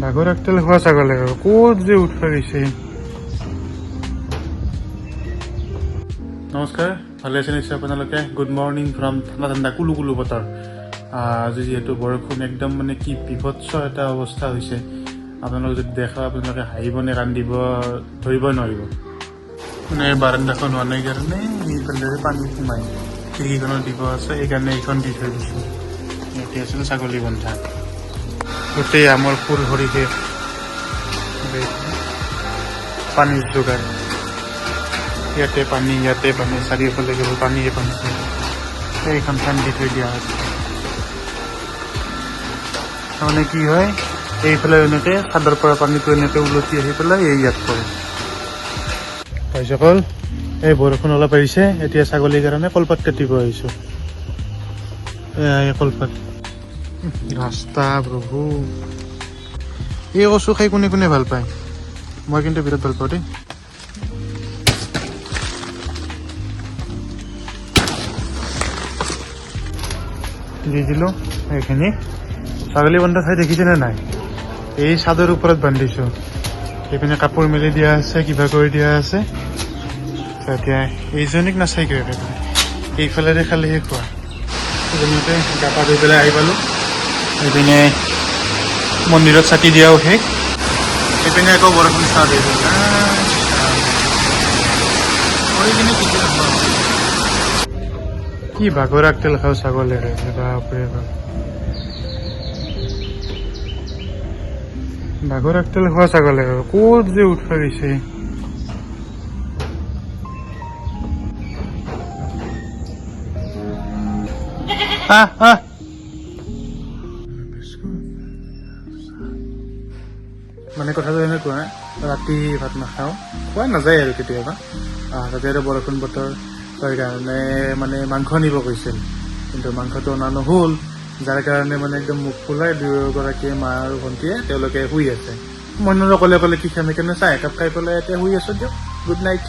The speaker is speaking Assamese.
বাঘৰ আগতেল খোৱা ছাগলে ক'ত যে উঠবা গৈছে। নমস্কাৰ, ভালে আছে নিশ্চয় আপোনালোকে। গুড মৰ্ণিং ফ্ৰম ঠাণ্ডা ঠাণ্ডা কুলু কুলু বতৰ। আজি যিহেতু বৰষুণ একদম মানে কি বিভৎস এটা অৱস্থা হৈছে। আপোনালোকে যদি দেখা আপোনালোকে হাঁহিব নে কান্দিব ধৰিবই নোৱাৰিব। মানে বাৰান্দাখন হোৱা নাই কাৰণে এইফালে পানী সোমাই খিৰিকীখনত দিব আছে, সেইকাৰণে এইখন দি থৈ দিছোঁ। ইয়াতে আছিল ছাগলী বন্ধা, গোটেই আমৰ ফুল সৰি শেষ। পানীৰ যোগাৰ, ইয়াতে পানী, ইয়াতে পানী, চাৰিওফালে কেৱল পানীয়ে পানী। এইখন ফেন দি থৈ দিয়া হৈছে। তাৰমানে কি হয়, এইফালে এনেকে চাদৰ পৰা পানীটো এনেকে ওলটি আহি পেলাই এই ইয়াত পৰে। ভাইসকল, এই বৰষুণ অলপ আহিছে, এতিয়া ছাগলীৰ কাৰণে কলপাত কাটিব আহিছোঁ। এই কলপাত ৰাস্তা প্ৰভু। এই কচু খাই কোনে কোনে ভাল পায়? মই কিন্তু বিৰাট ভাল পাওঁ দেই। দি দিলোঁ এইখিনি। ছাগলী বন্ধা ঠাই দেখিছেনে নাই? এই চাদৰ ওপৰত বান্ধিছোঁ। সেইপিনে কাপোৰ মেলি দিয়া আছে, কিবা কৰি দিয়া আছে। এতিয়া এইজনীক নাচাই কিয় একেবাৰে এইফালেৰে খালেহে খোৱা। ধুনীয়াকৈ গা পা ধুই পেলাই আহি পালোঁ। এইপিনে মন্দিৰত চাকি দিয়াও শেষ। এইপিনে আকৌ বৰষুণ ষ্টাৰ্ট হৈ গ'ল। কি বাঘৰ আগতেল খাওঁ ছাগলেৰে, বাপৰে বাপ। বাঘৰ আগতেল খোৱা ছাগলে ক'ত যে উঠবা গৈছে। আহ আহ মানে কথাটো এনেকুৱা, ৰাতি ভাত নাখাওঁ, খোৱা নাযায় আৰু কেতিয়াবা। তাতে আৰু বৰষুণ বতৰ, সেইকাৰণে মানে মাংস আনিব কৈছিল, কিন্তু মাংসটো অনা নহ'ল, যাৰ কাৰণে মানে একদম মুখ ফুলাই দুয়োগৰাকীয়ে, মা আৰু ভণ্টিয়ে, তেওঁলোকে শুই আছে। মই অকলে অকলে কি খাম, সেইকাৰণে চাহ একাপ খাই পেলাই এতিয়া শুই আছোঁ। দিয়ক, গুড নাইট।